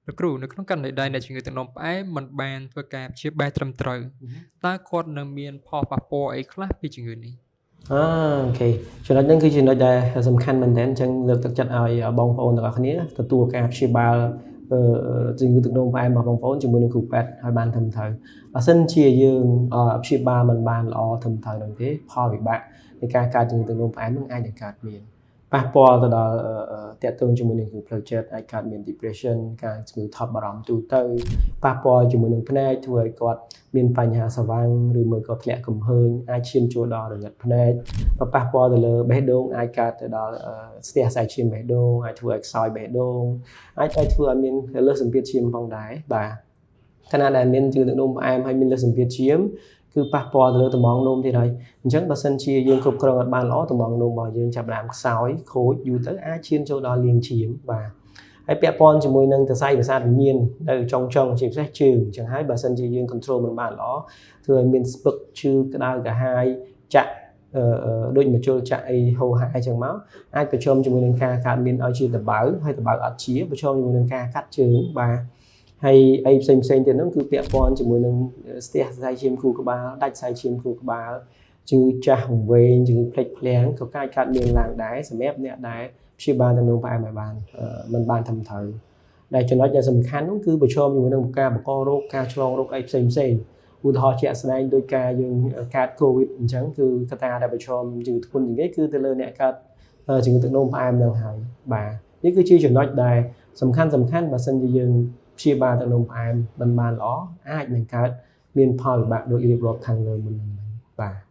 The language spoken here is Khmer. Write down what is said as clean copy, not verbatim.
លោកគ្រូនៅក្នុងករណីដែលអ្នកជំងឺទឹកនោមផ្អែមមិនបានធ្វើការព្យាបាលត្រឹមត្រូវតើគាត់នឹងមានផលប៉ះពាល់អីខ្លះពីជំងឺនេះ? OK ចំណុចហ្នឹងគឺចំណុចដែលសំខាន់មែនទែនអញ្ចឹងលើកទឹកចិត្តឲ្យបងប្អូនទាំងអស់គ្នាទទួលការព្យាបាលជំងឺទឹកនោមផ្អែមរបស់បងប្អូនជាមួយនឹងគ្រូពេទ្យឲ្យបានត្រឹមត្រូវបើសិនជាយើងព្យាបាលមិនបានល្អត្រឹមត្រូវនោះទេផលវិបាកនៃការកើតជំងឺទឹកនោមផ្អែមនឹងអាចនឹងកើតមានប៉ះពាល់ទៅដល់តាក់ទងជាមួយនឹងជំងឺផ្លូវចិត្តអាចកើតមាន depression ការជំងឺថប់បារម្ភទូទៅប៉ះពាល់ជាមួយនឹងភ្នែកធ្វើឲ្យគាត់មានបញ្ហាស្វាំងឬមួយក៏ធ្លាក់កំហើញអាចឈានចូលដល់រងឹតភ្នែកបើប៉ះពាល់ទៅលើបេះដូងអាចកើតទៅដល់ស្ទះសរសៃឈាមបេះដូងអាចធ្វើឲ្យខ្សោយបេះដូងអាចឲ្យធ្វើឲ្យមានលើសសម្ពាធឈាមផងដែរបាទខណៈដែលមានជំងឺទឹកនោមផ្អែមហើយមានលើសសម្ពាធឈាមគឺប៉ះពាល់ទៅលើតំងនោមទៀតហើយអញ្ចឹងបើសិនជាយើងគ្រប់គ្រងអត់បានល្អតំងនោមរបស់យើងចាប់ផ្ដើមខ្សោយខូចយូរទៅអាចឈានចូលដល់លាងឈាមបាទហើយពាក់ព័ន្ធជាមួយនឹងសរសៃប្រសាទវិញ្ញាណនៅចុងចុងជាពិសេសជើងអញ្ចឹងហើយបើសិនជាយើង control មិនបានល្អធ្វើឲ្យមានស្ពឹកឈឺក្តៅក្រហាយចាក់អឺដូចមជុលចាក់អីហូរហែអញ្ចឹងមកអាចប្រឈមជាមួយនឹងការកើតមានឲ្យជាដបៅហើយដបៅអត់ជាប្រឈមជាមួយនឹងការកាត់ជើងបាទហើយអីផ្សេងផ្សេងទៀតហ្នឹងគឺពាក់ព័ន្ធជាមួយនឹងស្ទះសរសៃឈាមខួរក្បាលដាច់សរសៃឈាមខួរក្បាលជំងឺចាស់វង្វេងជំងឺភ្លេចភ្លាំងក៏អាចកើតមានឡើងដែរសម្រាប់អ្នកដែលព្យាបាលទឹកនោមផ្អែមឲ្យបានមិនបានត្រឹមត្រូវដែលចំណុចដែលសំខាន់នោះគឺប្រឈមជាមួយនឹងការបង្ករោគការឆ្លងរោគអីផ្សេងផ្សេងឧទាហរណ៍ជាក់ស្ដែងដោយការយើងកើតកូវីដអញ្ចឹងគឺកត្តាដែលប្រឈមជំងឺធ្ងន់ជាងគេគឺទៅលើអ្នកកើតជំងឺទឹកនោមផ្អែមនឹងហើយបាទនេះគឺជាចំណុចដែលសំខាន់សំខាន់បើសិនជាយើងព្យាបាលទឹកនោមផ្អែមមិនបានល្អអាចនឹងកើតមានផលវិបាកដូចរៀបរាប់ខាងលើមុនហ្នឹងបាទ។